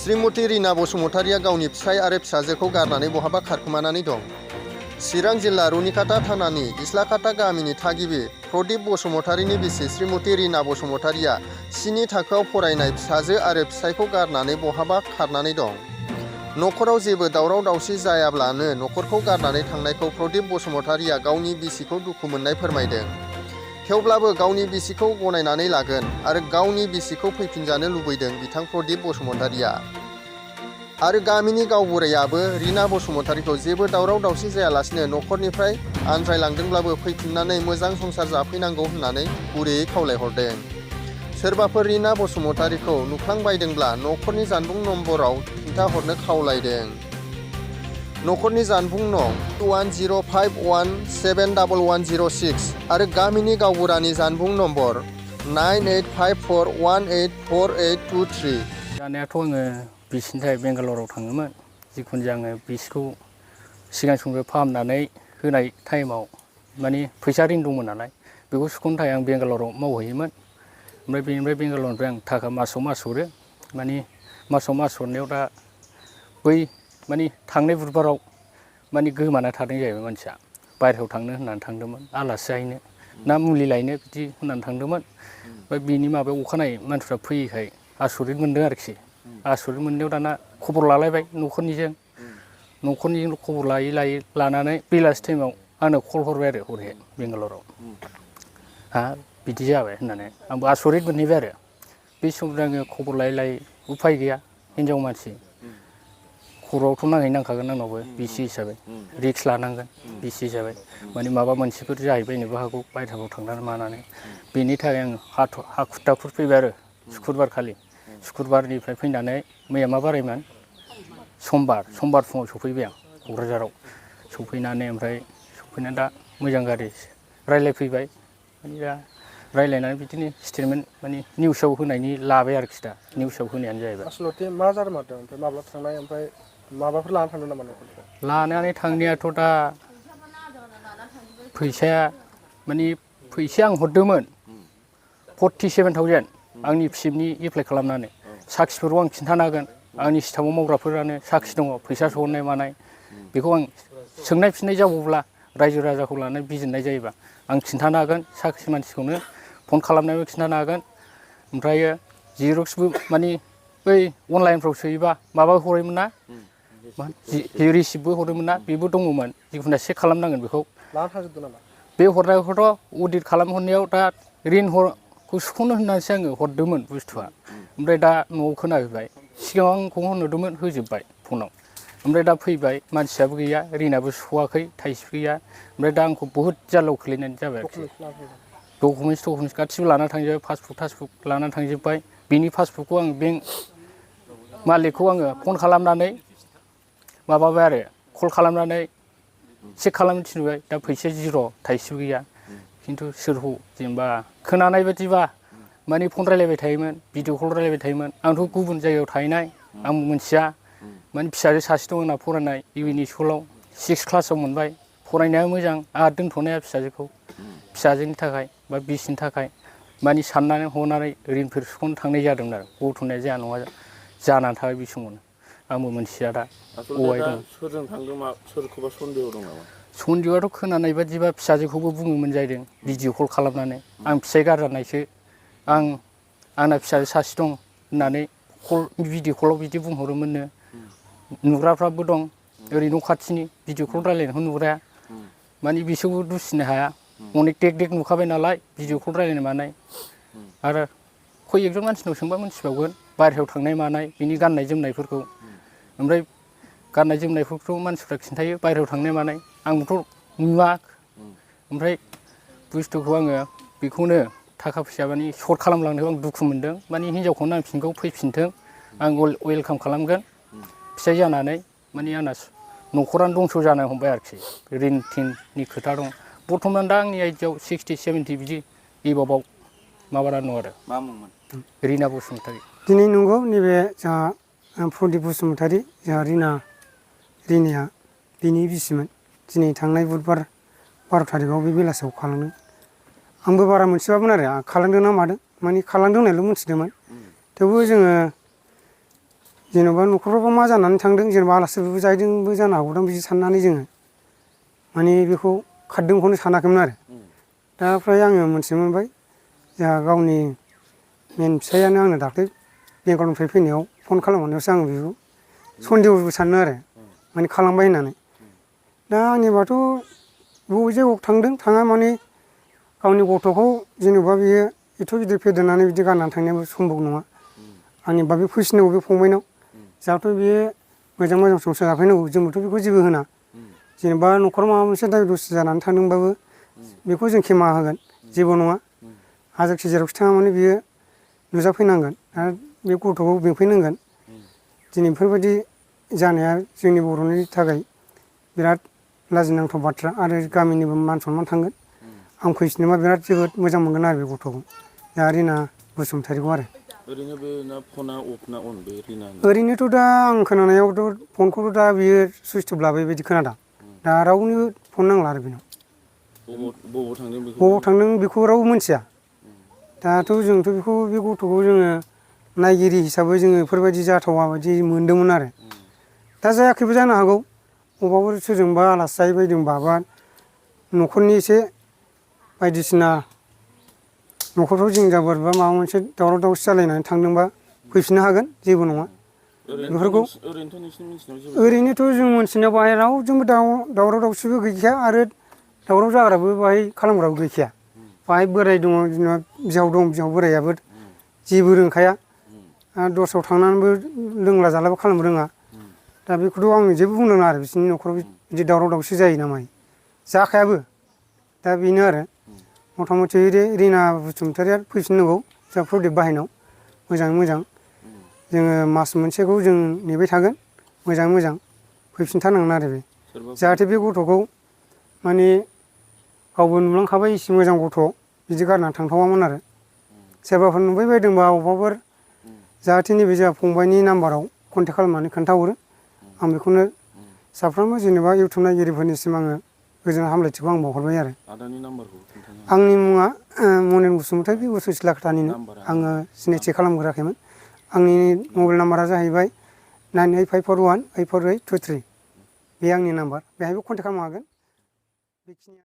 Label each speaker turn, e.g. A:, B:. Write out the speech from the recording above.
A: श्रीमती रीना बसुमतारिया गावनि फिसाय आरो फिसाजोखौ गारनानै बहाबा खारखोमानानै दं। चिरां जिल्ला रुनिखाता थानानि इस्लाखाता गामिनि थागिबि प्रदीप बसुमतारिनि बिसि श्रीमती रीना बसुमतारिया 7 थाखोआव फरायनाय फिसाजो आरो फिसायखौ गारनानै बहाबा खारनानै दं। न'खराव जेबो दावराव दावसि जायाब्लानो न'खरखौ गारनानै थांनायखौ प्रदीप बसुमतारिया गावनि बिसिखौ दुखु मोननाय फोरमायदों। थेवब्लाबो गावनि बिसिखौ गनायनानै लागोन आरो गावनि बिसिखौ फैफिनजानो लुबैदों बिथां प्रदीप बसुमतारिया। आरो गामिनि गावबुरायाबो रीना बसुमतारिखौ जेबो दावराव दावसि जायालासिनो न'खरनिफ्राय आनज्रायलांदोंब्लाबो फैफिननानै मोजां संसार जाफैनांगौ होननानै गुरैयै खावलायहरदों। सोरबाफोर रीना बसुमतारिखौ नुफ्लांबायदोंब्ला न'खरनि जानबुं नम्बराव खिन्थाहरनो खावलायदों। न'खरनि जानबुं नं 2105171106 आरो गामिनि गावबुरानि जानबुं नम्बर 9854184823।
B: जानायाथ' आङो बिसिनि थाखाय बेंगालराव थाङोमोन। जिखुनु जाया आङो बिसिखौ सिगां समनिफ्राय फाहामनानै होनाय टाइमाव माने फैसा रिन दंमोन नालाय बेखौ सुख'नो थाखाय आं बेंगालराव मावहैयोमोन। ओमफ्राय बेनिफ्राय बेंगालरनिफ्राय आं थाखा मासाव मास हरो। माने मासाव मास हरनायाव दा बै माने थांनाय बुधबाराव माने गोमाना थादों जाहैबाय मानसिया। बायहेरायाव थांनो होननानै थांदोंमोन आलासि जाहैनो ना मुलि लायनो बिदि होननानै थांदोंमोन। ओमफ्राय बिनि माबायाव अखानायै मानसिफ्रा फैयैखाय आसरित मोनदों आरोखि। आसरित मोननायाव दाना खबर लालायबाय न'खरनिजों खबर लायै लायै लानानै बेलासि टाइमाव आंनो कल हरबाय आरो हरैहाय बेंगालराव। हा बिदि जाबाय होननानै आंबो आसरित मोनहैबाय आरो। बे समनिफ्राय आङो खबर लायै लायै उफाय गैया हिनजाव मानसि खर'आवथ' नांखागोन आंनावबो बिसि हिसाबै रिक्स लानांगोन बिसि हिसाबै माने माबा मोनसेफोर जाहैबायनोबो हागौ बायह्रायाव थांनानै मानानै। बेनि थाखाय आं हाखु दाखु फैबाय आरो सुक्रुबार खालि। सुक्रुबारनिफ्राय फैनानै मैया मा बारायमोन समबार फुङाव सफैबाय आं क'क्राझाराव। सफैनानै ओमफ्राय सफैनानै दा मोजां गारि रायज्लायफैबाय। माने दा रायज्लायनानै बिदिनो स्टेटमेन्ट माने निउसाव होनायनि लाबाय आरोखि दा निउसाव होनायानो जाहैबाय।
C: आसलथे मा जामारदों ओमफ्राय माब्ला थांनाय ओमफ्राय माबाफोर लानानै थांदों नामा न'खरनिफ्राय?
B: लानानै थांनायाथ' दा फैसाया माने फैसाया आं हरदोंमोन 47,000 आंनि फिसिबनि एप्लाइ खालामनानै। साखिफोरखौ आं खिन्थानो हागोन आंनि स्टाफआव मावग्राफोरानो साखि दङ फैसा सोहरनाय मानाय। बेखौ आं सोंनाय फिननाय जाबावब्ला रायजो राजाखौ लानानै बिजिरनाय जायोबा आं खिन्थानो हागोन साखि मानसिखौनो फन खालामनानैबो खिन्थानो हागोन। ओमफ्रायो जिरक्सबो माने बै अनलाइनफ्राव सोयोबा माबा हरोमोन ना रिसिप्टबो हरोमोन ना बेबो दङमोन। जिखुनु चेक खालामनांगोन बेखौ।
C: लाना थांजोबदों नामा?
B: बे हरनायखौथ' अडिट खालामहरनायाव दा रिनखौ सुख'नो होननानैसो आङो हरदोंमोन बुस्थुआ। ओमफ्राय दा न'आव खोनाफैबाय सिगाङाव आंखौ होनहरदोंमोन होजोब्बाय फनाव। ओमफ्राय दा फैबाय मानसियाबो गैया रिनाबो सुख'वाखै थाइसेबो गैया। ओमफ्राय दा आंखौ बहुद जाल्लायाव खोलैनाय जाबाय आरोखि। डकुमेन्टस गासिबो लाना थांजोब्बाय पासबुक लानानै थांजोब्बाय। बिनि पासबुकखौ आं बेंक मालिकखौ आङो फन खालामनानै माबाबाय आरो कल खालामनानै चेक खालामनो थिनबाय। दा फैसाया जिर' थाइसेबो गैया। खिन्थु सोरखौ जेनेबा खोनानाय बायदिबा माने फन रायलायबाय थायोमोन भिडिअ कल रायलायबाय थायोमोन। आंथ' गुबुन जायगायाव थाहैनाय आं मिथिया। माने फिसाजो सासे दं आंना फरायनाय इउ एन स्कुलाव 6 क्लासाव मोनबाय। फरायनाया मोजां आंहा दोनथ'नाया फिसाजोखौ फिसाजोनि थाखाय बा बिसिनि थाखाय माने साननानै हनानै रिनफोर सुख'नो थांनाय जादोंमोन आरो। गथ'नाया जाया नङा जानानै थाबाय बे समावनो आंबो मोनथिया दा अबावहाय दं।
D: सोरजों थांदों सोरखौबा सन्देह दं नामा?
B: सन्देहआथ' खोनानाय बादिबा फिसाजोखौबो बुङोमोन जाहैदों भिडिअ कल खालामनानै आं फिसाइ गारजानायसो आंना फिसाजो सासे दं होननानै भिडिअ कलाव बिदि बुंहरोमोननो। नुग्राफ्राबो दं ओरै न' खाथिनि भिडिअ कल रायलायनायखौ नुग्राया माने बिसोरबो दुसिनो हाया। अनेक देक नुखाबाय नालाय भिडिअ कल रायलायनाय मानाय। आरो खय एकजन मानसिनाव सोंबा मोनथिबावगोन बायहेरायाव थांनाय मानाय बिनि गाननाय जोमनायफोरखौ। ओमफ्राय गाननाय जोमनायफोरखौ मानसिफ्रा खिन्थायो बायहेरायाव थांनाय मानाय आंबोथ' नुवा। ओमफ्राय बुस्थुखौ आङो बेखौनो थाखा फैसा माने सर्ट खालामलांनायखौ आं दुखु मोनदों। माने हिनजावखौ नांफिनगौ फैफिनथों आं वेलकाम खालामगोन। फिसाइ जानानै माने आंना न'खरानो दंस' जानो हमबाय आरोखि रिन थिननि खोथा दं। बर्थमान दा आंनि आइडियाव 60-70 बिदि एबाबाव माबानानै दं आरो।
D: मा मुंमोन?
B: रिना बसुमतारि।
E: दिनै नंगौ नैबे जोंहा प्रदीप बसुमतारि जोंहा रिनाया बिनि बिसिमोन। दिनै थांनाय बुधबार 12 थारिखआव बे बेलासियाव खालामदों। आंबो बारा मोनथियामोन आरो खालामदों ना मादों माने खालामदों होननायल' मोनथिदोंमोन। थेवबो जोङो जेनेबा न'खरफ्रावबा मा जानानै थांदों जेनेबा आलासिफोरबो जाहैदोंबो जानो हागौदां बिदि साननानै जोङो माने बेखौ खारदोंखौनो सानाखैमोन आरो दा फ्राय आङो मोनथिनो मोनबाय जोंहा गावनि मेन फिसायानो आंनो दाख्लै बेंगालरनिफ्राय फैनायाव फन खालामहरनायावसो आङो बेखौ सन्देहबो सानो आरो माने खालामबाय होननानै दा आंनिबाथ' बबे जायगायाव थांदों थाङा माने गावनि गथ'खौ जेनेबा बियो एथ' गिदिर फेदेरनानै बिदि गारनानै थांनायाबो सम्भब नङा आंनिबा बे फैसिनांगौ बे फंबायनाव जाहाथे बियो मोजां मोजां संसार जाफैनांगौ जोंबोथ' बेखौ जेबो होना जेनेबा न'खराव माबा मोनसे दाय दस्थि जानानै थांदोंबाबो बेखौ जों खेमा होगोन जेबो नङा हाजारखि जेरावखि थाङा माने बियो नुजाफैनांगोन आरो बे गथ'खौ बेंफैनांगोन दिनै बेफोरबायदि जानाया जोंनि बर'नि थाखाय बिराद लाजिनांथाव बाथ्रा आरो गामिनिबो मान सनमान थांगोन आं फैफिनोबा बिराद जोबोद मोजां मोनगोन आरो बे गथ'खौ दा रिना बसुमतारिखौ आरो
D: ओरैनो बे ना फना अफ ना अन बे रिना
E: ओरैनोथ' दा आं खोनानायावथ' फनखौथ' दा बियो सुइस अफ लाबाय बायदि खोनादों दा रावनिबो फन नांला आरो बेनाव
D: बबाव थांदों बेखौ
E: बबाव थांदों बेखौ रावबो मिथिया दाथ' जोंथ' बेखौ बे गथ'खौ जोङो नायगिरि हिसाबै जोङो बेफोरबायदि जाथावा बायदि मोनदोंमोन आरो दा जायाखैबो जानो हागौ अबावबाफोर सोरजोंबा आलासि जाहैबायदोंबा बा न'खरनि एसे बायदिसिना न'खरफ्राव जिं जाबोर बा माबा मोनसे दावराव दावसि जालायनानै थांदोंबा फैफिननो हागोन जेबो नङा बेफोरखौ ओरैनोथ' जों मोनथिनायाव बाहाय रावजोंबो दावराव दावसिबो गैखाया आरो दावराव जाग्राबो बाहाय खालामग्राबो गैखाया बाहाय बोराय दङ जेनेबा बिहाव दं बिहाव बोरायाबो जेबो रोंखाया आरो दस्रायाव थांनानैबो लोंला जालाबो खालामनो रोङा दा बेखौथ' आं जेबो बुंनो नाङा आरो बिसोरनि न'खराव बिदि दावराव दावसि जायो ना मायो जाखायाबो दा बेनो आरो मथा मथि रिना बसुमतारिया फैफिननांगौ जोंहा प्रदिप बाहायनाव मोजाङै मोजां जोङो मास मोनसेखौ जों नेबाय थागोन मोजाङै मोजां फैफिनथारनांगोन आरो बे जाहाथे बे गथ'खौ माने गावबो नुलांखाबाय इसे मोजां गथ' बिदि गारनानै थांथावामोन आरो सोरबाफोर नुबाय बायदोंबा अबावबाफोर जाहाथे नैबे जोंहा फंबायनि नाम्बाराव कन्टेक्ट खालामनानै खोन्थाहरो आं बेखौनो साफ्रोमबो जेनेबा इउटुब नायगिरिफोरनिसिम आङो गोजोन हामलायथिखौ आं बावहरबाय आरो
D: आदानि नाम्बारखौ खोन्थानो
E: आंनि मुङा मनेन बसुमतारि बे सिलाकाटानिनो आङो सिनायथि खालामग्रोआखैमोन आंनि मबाइल नाम्बारा जाहैबाय 9854184823 बे आंनि नाम्बार बेहायबो कन्टेक्ट खालामनो हागोन बेखिनिया